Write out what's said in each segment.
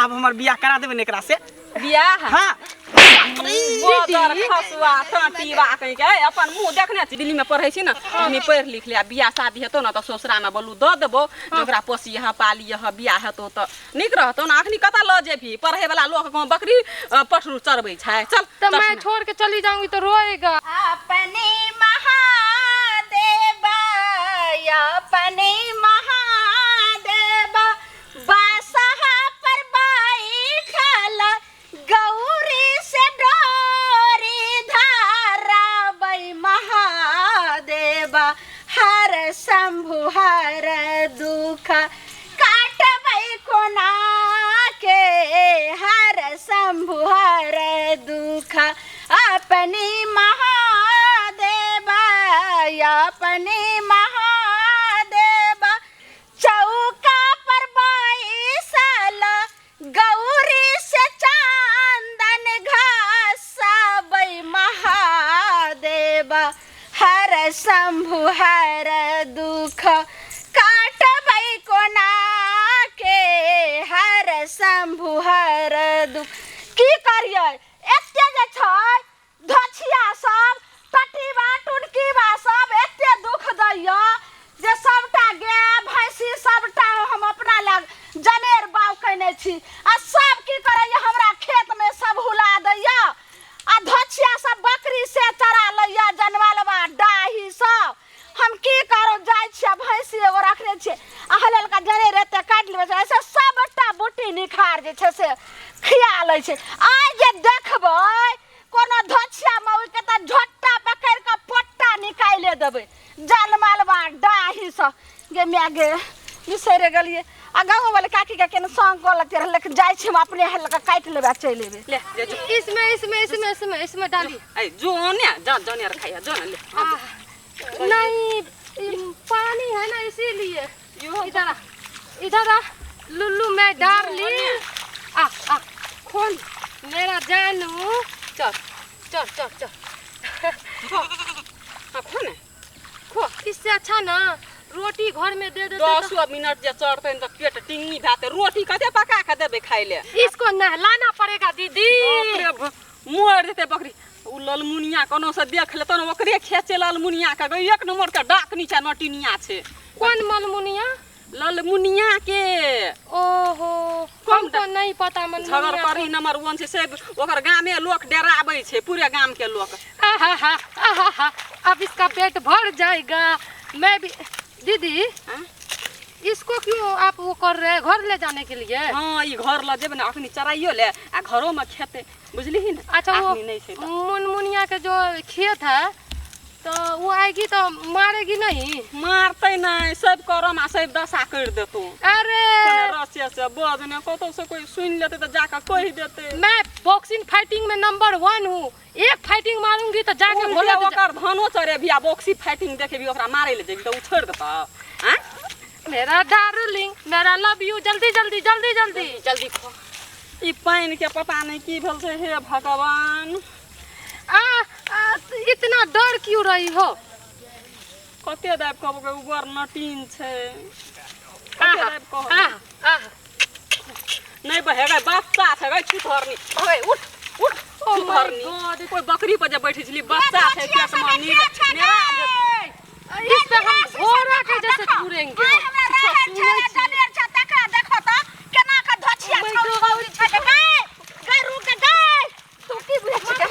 आब हमर बियाह करा देबै ने एकरा से। बियाह? हाँ। बदर खसुआ टाटीबा कहीं के अपन मुंह देखने छी। दिल्ली में पढ़ै छी ने, अखनी पढ़ि लिख ले, बियाह शादी हेतौ ने तऽ ससुरा में बोलू दऽ देबौ जे ओकरा पोसियह पालियह, बियाह हेतौ तऽ नीक रहतौ ने। अखनी कतऽ लऽ जेबही? पढ़ै वाला लोक गाँव बकरी पठरू चरबै छै। चल तो मैं छोड़ के चली जाऊंगी तो रोएगा। अपने महादेव, अपने महादेव, बासहा पर बैठल गौरी से डोरी धाराबै महादेव, हर शंभु हर दुख काटबै कोना के, हर शंभु हर दुख। अपने महादेव, अपने महादेव, चौका पर बैसल गौरी से चंदन घसबै महादेव, हर शंभु हर दुख काटबै कोना के, हर शंभु हर दुख। की करियै, एते जे छै धछिया सब टटीबा टुनकीबा सब एते दुख दैया जे सबटा गाय भैंसी सबटा हम अपना लग जनेर बाउ कयने छी, आ सब की करैया हमरा खेतमे सब हुला दैया, आ धछिया सब बकरी से चरा लैया जनमलबा डाही सब। हम की करू, जाइ छियै भैंसी एगो रखने छियै आ हललका जनेर एते काटि लेबै छै, ऐसे सबटा बूटी निखार जे छै से खिया लै छै। आइ जे देखबै कोनो धछिया मौगीके तऽ झोट्टा पकड़ि कऽ पोट्टा निकालि देबै जनमलबा डाही सब। गे माय गे, बिसरि गेलियै। आ गाँव वाले काकी के केने संग कऽ लगते रहै, लेकिन जाइ छी हम अपने हल्का काटि लेबै आ चलि एबै। ले ले जो। इसमें इसमें इसमें इसमें इसमें डाली। ए जो ने जा जने रखाइया जो ने ले। नहीं, ये पानी है ना इसीलिए। इधर आ, इधर आ लुल्लू, मैं डार्लिंग, आ आ खोल मेरा जानू, चल चल चल चल। हाँ, खो ने खो। इससे अच्छा ना रोटी घर में दे देते। 10 मिनट जे चढ़तै तऽ पेट टिंगी भए रोटी कते पका के देबै खाइ ले। इसको नहलाना पड़ेगा दीदी। बाप रे, मरि जेतै बकरी। ओ ललमुनिया कोनो से देख लेतौ ने, ओकरे खेचे ललमुनिया के। एक नंबर के डाकनी छै, नटिनिया छै। कौन मलमुनिया? ललमुनिया के। ओहो, कौन हमको नहीं पता झगड़ मलमुनिया। करही नंबर 1 छै से, ओकर गामे लोक डराबै छै, पूरे गाम के लोक। आहा हा आहा हा, अब इसका पेट भर जाएगा। मैं भी दीदी। हाँ? इसको क्यों आप वो कर रहे हैं, घर ले जाने के लिए? हाँ, ई घर ल जेबै ने, अखनी चराइयो ले आ घरो में खेतै, बुझलिही ने? अच्छा, वो अखनी नहि छै तऽ। मुनमुनिया के जो खेत है तो वो आएगी तो मारेगी नहीं? मारतै नहि, सब करम आ सब दशा करि देतौ। अरे कने रसे से बजने कतौ से कोई सुनि लेतै तऽ जाके कहि देतै। मैं बॉक्सिंग फाइटिंग में नंबर 1 हूँ, एक फाइटिंग मारूंगी तो जाके उल्टे बोला ओकर धानो चरेबही आ बॉक्सी फाइटिंग देखेबही, ओकरा मारै लए जेबही तऽ ओ छोड़ि देतौ? आँय? मेरा डार्लिंग, मेरा लव you, जल्दी जल्दी जल्दी जल्दी जल्दी खो। ई पानि के पता नहि की भेल छै, हे भगवान। आ, आ इतना डर क्यों रही हो? कते दाबि कहबो, उ बड़ नटीन छै। कते आहा, दाबि कहबो? आहा, आहा। नहि बहेबै, बच्चा छै गै छुतहरनी। ओए उठ उठ। Oh my छुतहरनी। God. कोइ बकरी पर जे बैठै छली, बच्चा छै पेट मे नीर नेरा जेतै। इस पे हम घोड़ा के जैसे घूरेंगे। आइ हमरा रहै छै जनेर छै तकरा देखो तऽ केना के धछिया Oh my छौ God. छौरी छै गे। गै गै रुक गे गै, तू की बुझै छी गे?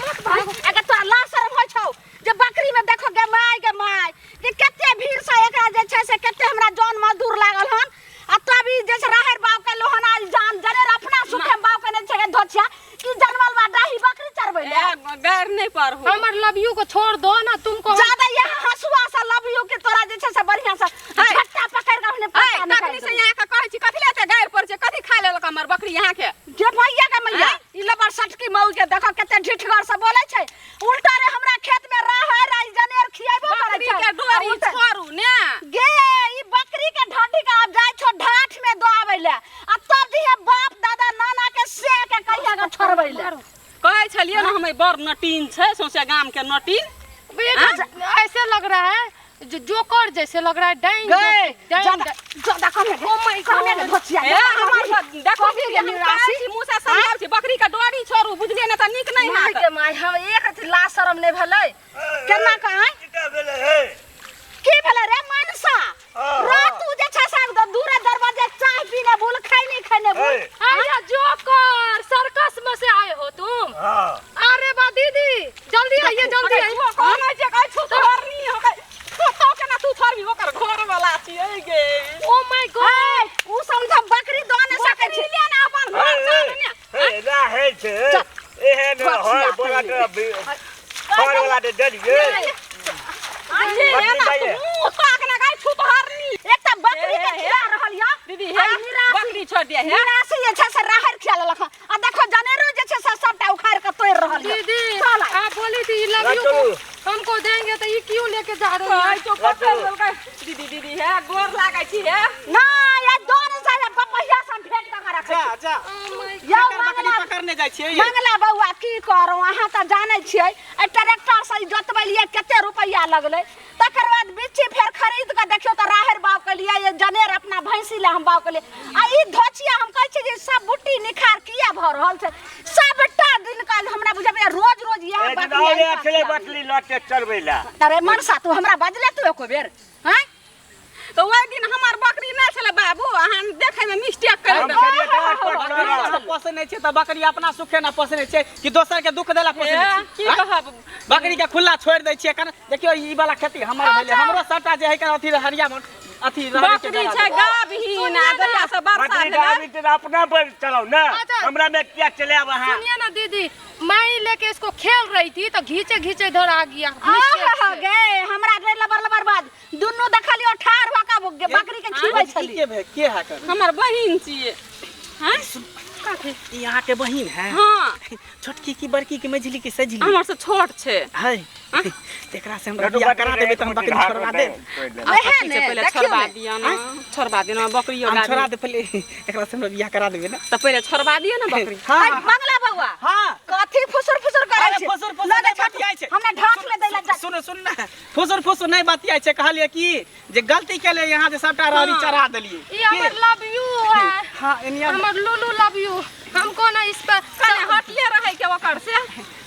अगर तोरा लाज शरम होइ छौ जे बकरी में देखो गे माय गे माय जे कते भीड़ से एकरा जे छै से कते हमरा जन मजदूर लागल हन, आ तब ई जे छै राहरि बाव के लोहन आज जान जनेर अपना सुखे बाव के नहि छै गे धोछिया की जनमल बा डाही बकरी चरबै ले। ए, गारि नहि पढ़ू। हमर लव you को छोड़ दो ना तुमको। ज्यादा यहाँ हंसुआ से लव you के तोरा जे छै से बढ़िया से झट्टा पकड़ के अपने पता ए, निकालि कखनी से देबौ। यहाँ के कहै छी कथी ले एते गारि पड़ै छै, कथी खा लेलक हमर बकरी यहाँ के? जे भैया के मैया, आँय? ई लबर सटकी मऊ के देखो कते ढिठगर से बोलै छै। उल्टा रे हमरा खेत में रहै रे जनेर खियाबो करै बकरी छै। के डोरी आ उल्टा- छोड़ू ने। गे ई बकरी के ढाठी के आब जाइ छौ ढाठ में दो आबै ले, आ तब दिहे बाप दादा नाना के से के कहिया के छोड़बै ले। कहै छलियै ने हम बड़ नटीन छै, सौंसे गाम के नटीन। बेटा, ऐसे लग रहा है जो जोकर जैसे लग रहा है, डाइन गए डाइन ज्यादा ज्यादा कमे Oh my God. कमे के धोचिया ए, हमर देखो कथी कि हम निराशी? कहै छी छै एहन हर बोला के हर वाला दे देलिए मुँह ताक ना गाय छुतहरनी। एकटा बकरी के खिला रहल या दीदी हे बकरी छोड़ दिया हे। निराशी जे छै से राहरि खिया लेलक हँ। आ देखो जनेरू जे छै से सबटा उखाड़ि के तोड़ि रहल या। दीदी चल आइ। आप बोली थी लव you चलू। हमको देंगे तो ये क्यों लेके जा रही है? कहै छौ पकड़ि लेलकै। दीदी दीदी हे गोर लागै छी हे। नहि, आइ दोन से बपहिया से हम भेंट कऽ के रखै जा छी। जा Oh my यौ केकर बकरी मंगला पकड़ने जाइ छियै मंगला बौआ की करू, अहाँ तऽ जानै छियै एहि ट्रैक्टर से ई जोतबेलियै कते रुपैआ लगलै, तकर बाद बिच्ची फेर खरीद कऽ देखियौ तऽ राहरि बाग केलियै, ये जनेर अपना भैंसी लए हम बाग केलियै। आ ई धोचिया हम कहै छियै जे सब बुट्टी निखार किया भऽ रहल छै, सबटा दिन काल हमरा बुझाबैया रोज रोज इएह एक दिन बकरी औरे आनि कऽ छलै खियाबैया। बकरी लऽ के चरबै लए। अरे मनसा तू हमरा बजले तू एको बेर हैं? तऽ ओहि दिन हमर बकरी नहि छलै बाबू, अहाँ देखैमे मिस्टेक करि हम देलहुँ। छलियै डाँट पर बकरी चढ़ल। अहाँ पोसै नहि छियै तऽ बकरी अपना सुखे ना पोसने छियै कि दोसर के दुख देला पोसने हे, छियै? की आँय? कहब? बकरी के खुला छोड़ि दै छियै कारण देखियौ ई वाला खेती हमर भेलै, हमरो सबटा जे है के अथी हरिया अथी रहै के बकरी जरा छै देबै। गाभीन आ जहिया से वर्षा बकरी भेलै गाभी तऽ अपना पर चलाउ ने, अच्छा। हमरा में किया चलायब अहाँ? सुनिए ना दीदी, मैं ही लेके इसको खेल रही थी तो घीचे घीचे इधर आ गया। आहा गे, हमरा रे लबर लबर बाज दुनू देखलियो ठाढ़ भऽ कऽ बकरी के खिबै छली। के भे के है कर? हमर बहिन छियै। हैं? ई अहाँ के बहिन है? हाँ। छोटकी की बड़की की मझली की सजली? हमर से छोट छै। है एकरा से हमरा लड्डू बियाह बकरी करा रे, देबै तऽ हम बकरी हाथ छोड़वा में देब। दे, दे। ओहे ठीक छै, ने, पहिले देखियौ छोड़बा ने। दिअ ने, छोड़बा दिअ ने बकरियो हम गाभी। छोड़ा दे पहिले, एकरा से हमरा बियाह करा देबै ने। तऽ पहिले छोड़बा दिअ ने बकरी। हाँ। अरे मंगला बौआ, हाँ। कथी फुसुर फुसुर करै अरे छै? फुसुर फुसुर लऽ नहि जा बतियाइ छै। हमरा ढाक ले दै लए जा। सुन सुन ने, फुसुर फुसुर नहि बतियाइ छै। कहलियै कि जे गलती केलियै यहाँ जे सबटा रहरी चढ़ा देलियै। ये हमर लव you है। हाँ, एनिया हमर लुलु लव you. हमको ना इस पर कने हटले रहै के ओकर से।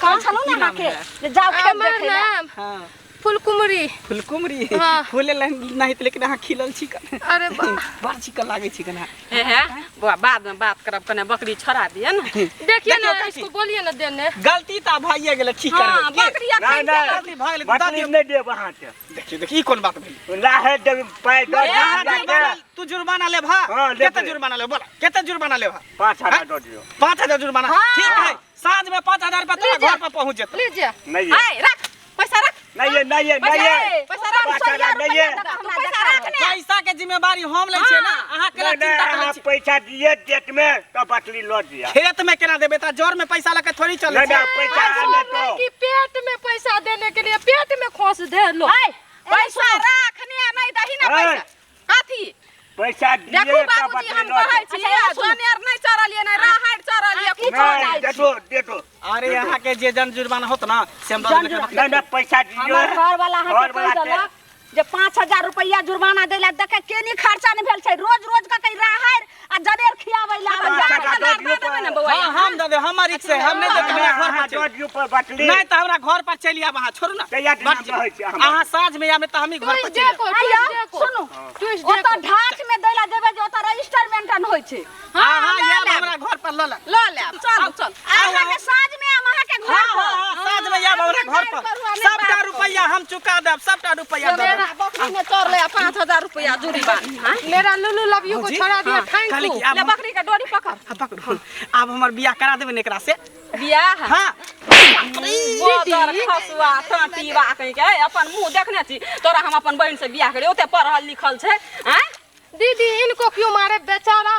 कहै छलहुँ ने की नाम अहाँके है? जे जाउ खेत हमर देखै लए। नाम हाँ। फुलकुमरी। फुलकुमरी? हाँ। फूले नहीं लेकिन अहाँ खिलल छी कने। अरे बा। बड़ चिकन लागै छी कने। हे हे बौआ, बाद में बात करब, कने बकरी छोड़ा दिअ ने। देखिए ना, देखियौ काकी। इसको बोलिए ना देने। गलती तऽ भइए गेलै, की हाँ, करबै? के? बकरी अखन नहि, नहि। गलती भऽ गेलै, तऽ दऽ बकरी दियौ। नहि देब अहाँके। देखियौ, देखियौ, ई कोन बात भेलै? लाहे देब पाइ दऽ ए, दियौ अहाँ हमरा जुर्माना के। तू जुर्माना लेबह? हाँ, लेबै। कते जुर्माना लेबह? बोला, कते जुर्माना लेबह? 5000 दऽ दियौ। 5000 जुर्माना? हाँ। ठीक है, साँझ में 5000 रुपया तोरा लीजिए। घर पर पहुँच जेतौ। लीजिए। नहीं है। आइ रख पैसा, रख नहीं है, नहीं है, पैसा नहीं है। रख, पैसा रख, 5000 नहीं है। तू पैसा रख ने। पैसा के जिम्मेदारी हम लै छियै ना, अहाँ केना नहीं, नहीं, चिंता करै अहाँ छी? पैसा दिए खेत में तो बकरी लऽ दिअ। खेत में केना देबै? तऽ जर में पैसा लऽ के थोड़ी चलै नहीं, छै। नहीं, पैसा ऐसा आने नहीं तो। कि पेट में पैसा देने के लिए पेट में खोस दे लो। आइ, पैसा राख ने, नहीं दही ना ऐ। पैसा। कथी? पैसा दिए देखू तो बाबूजी, बकरी हम लऽ कहै दिअ। छी जनेर नहि चढ़लियै, नहि राहरि चढ़लियै, की कुछो नहीं, नहि। दे दो, दे दो। अरे अहाँ के जे जन जुर्माना होत ना से हम दऽ देबै। नहीं, नहीं, पैसा दियो। हमर घर वाला अहाँके घर वाला कहि देलक जे 5000 रुपैआ जुर्माना दै लए। देखे केनी खर्चा नहि भेल छै, रोज रोज के कहीं राहरि आ जनेर खियाबै लए आबै पाँच छै। हजार दऽ दियौ दऽ देबै ने पर। बौआ। हाँ, हम दऽ देब, हमर इच्छा है, हम नहि देब तऽ हमरा घर पर अहाँ चलि दऽ दियौ पर बकरी। नहि तऽ हमरा घर पर चलि आब अहाँ, छोड़ू ना। कहिया दिना बड रहै छी अहाँ? अहाँ साँझ में आयब तऽ हमही घर पर ट्विस्ट चलि आयब। देखो, आइयो, ट्विस्ट देखो। सुनू, ट्विस्ट ओतऽ देखो। ढाठ में दै लए जेबै जे ओतऽ रजिस्टर मेंटेन होइ छै। अहाँ लऽ आयब लेब। हमरा घर पर लऽ लेब। लऽ लेब, चल चल। अहाँके साँझ में आयब अहाँके घर हाँ, पर। हाँ, हाँ, साँझ में आयब हमरा घर पर। करू, आ नहि सबटा बात रुपैआ हम चुका देब, सबटा रुपैआ दऽ देब। मेरा बकरी ने चढ़ले आ 5000 रुपया जुर्माना। हाँ? मेरा लुलु लव you को भौजी, छोड़ा दिया, हाँ, thank कहली you. कि आब ले बकरी के डोरी पकड़। हाँ, पकड़ू। आब हमर बियाह करा देबै ने एकरा से? बियाह? हाँ। बोदर खसुआ टाटीबा कहीं के अपन मुंह देखने छी तोरा? हम अपन बहिन से बियाह करी, ओते पढ़ल लिखल छै आँय? दीदी इनको क्यों मारे, बेचारा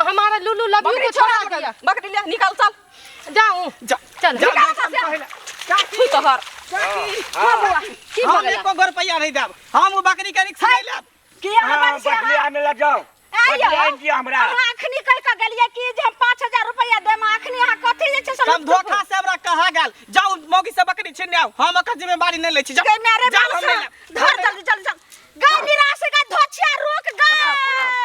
हमारा लुलु लव you बकरी को छोड़ा छोड़ा दिया। बकरी ले निकल चल। जाऊं? जा चल। जा, निकाल जा, से। हम कहै छी तोहर। हाँ बौआ, की भऽ हम गेल? एको गो रुपैआ नहीं देब, हम ओ बकरी के रिक्स नहीं लेब। की अहाँ हाँ, बंसी बकरी अहाँ आने लए जाउ। आइयो। बकरी आनि दिअ हमरा। अहाँ अखनी कहि कऽ गेलियै कि जे हम 5000 रुपैआ देब, अखनी अहाँ कथी जे छै से हम धोखा से हमरा कहा गेल, जाउ मौगी से बकरी छीन आउ, हम ओकर जिम्मेदारी नहीं लै छी। जाउ गई मेरे जाउ, हम मनसा नहीं लेब। धर, जल्दी जल्दी चल। गई निराश गा धोछिया, रुक गए।